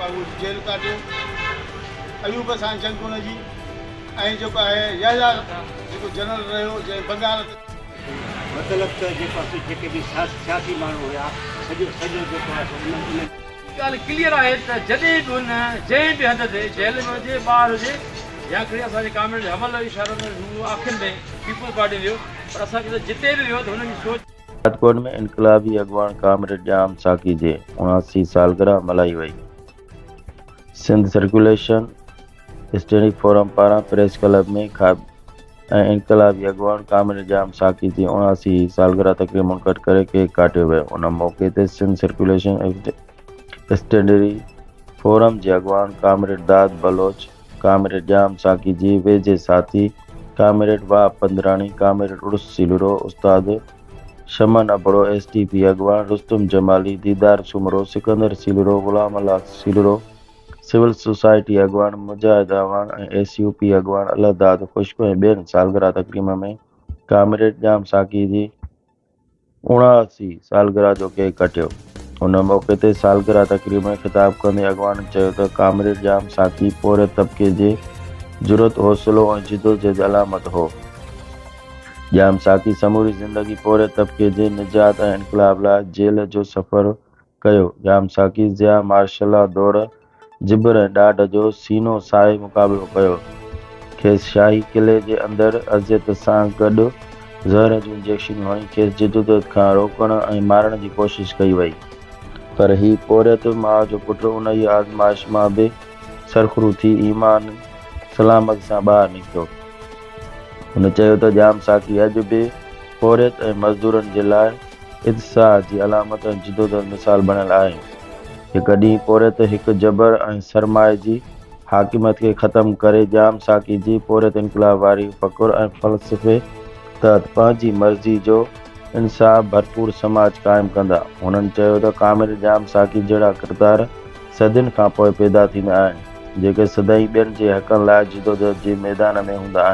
جيڪو آهي اهو جيل ڪاٽيو ايوب سان جنگ ان جي ۽ جيڪو آهي يحيٰ جيڪو جنرل رهيو جنهن بنگال تي. مطلب ته جيڪو آهي سو جيڪي به سياسي ماڻهو هيا سڄو سڄو جيڪو آهي سو انهن انهن. ڳالهه ڪليئر آهي ته جڏهن به هن جنهن به هنڌ تي جيل ۾ هجي ٻاهر هجي يا کڻي اسان جي ڪامريڊ حمل اشارو ۾ هو آخر ۾ پيپلز پارٽي ۾ ويو پر اسان کي ته جتي به ويو ته هن جي سوچ. راڄڪوٽ ۾ انقلابي اڳواڻ ڪامريڊ ڄام ساقي جي 79 سالگرهه ملهائي وئي. سنڌ سرڪيوليشن اسٽينڊنگ فورم پاران پريس ڪلب ۾ کاٻي ۽ انقلابي اڳواڻ ڪامريڊ ڄام ساقي جي 79 هين سالگرهه تقريب منعقد ڪري ڪيڪ ڪاٽيو ويو. ان موقعي تي سنڌ سرڪيوليشن اسٽينڊري فورم جي اڳواڻ ڪامريڊ داد بلوچ، ڪامريڊ ڄام ساقي جي ويجهي ساٿي ڪامريڊ واهه پندراڻي، ڪامريڊ عرس سيلرو، استاد Shaman Abro, S T P اڳواڻ رستم جمالي، ديدار سومرو، سڪندر سيلرو، غلام الله سيلرو، سول سوسائٽي اڳواڻ مجاهد اعواڻ ۽ ايس يو پي اڳواڻ الهداد خشڪ ۽ ٻين سالگرهه تقريب ۾ ڪامريڊ ڄام ساقي جي 79 سالگرهه جو ڪيڪ ڪٽيو. ان موقعي تي سالگرهه تقريب ۾ خطاب ڪندي اڳواڻن چيو ته ڪامريڊ ڄام ساقي پورهيت طبقي جي جرئت، حوصلو ۽ جدوجهد علامت هو. ڄام ساقي سموري زندگي پورهيت طبقي جي نجات ۽ انقلاب لاء جيل جو سفر ڪيو. ڄام ساقي ضياء مارشلا دور جبر ۽ ڏاڍ جو سينو ساهي مقابلو ڪيو. کيس شاهي قلعي جي اندر اذيت سان گڏ زهر جون انجيڪشنون هڻي کيس جدوجهد کان روڪڻ ۽ مارڻ جي ڪوشش ڪئي وئي. پر هي پورهيت ماء جو پٽ انهيء آزمائش مان به سرخرو ٿي ايمان سلامت سان ٻاهر نڪتو. هن چيو ته ڄام ساقي اڄ به پورهيت ۽ مزدورن جي لاء اتساهه جي علامت ۽ جدوجهد مثال بڻيل آهي. هڪ ڏينهن پورهيت هڪ جبر ۽ سرمائي جي حاڪميت کي ختم ڪري ڄام ساقي جي پورهيت انقلاب واري فڪر ۽ فلسفي تحت پنهنجي مرضي جو انصاف ڀرپور سماج قائم ڪندا. هنن چيو ته ڪامريڊ ڄام ساقي جهڙا ڪردار صدين کانپوء پيدا ٿيندا آهن، جيڪي سدائين ٻين جي حقن لاء جدوجهد جي ميدان ۾ هوندا آهن.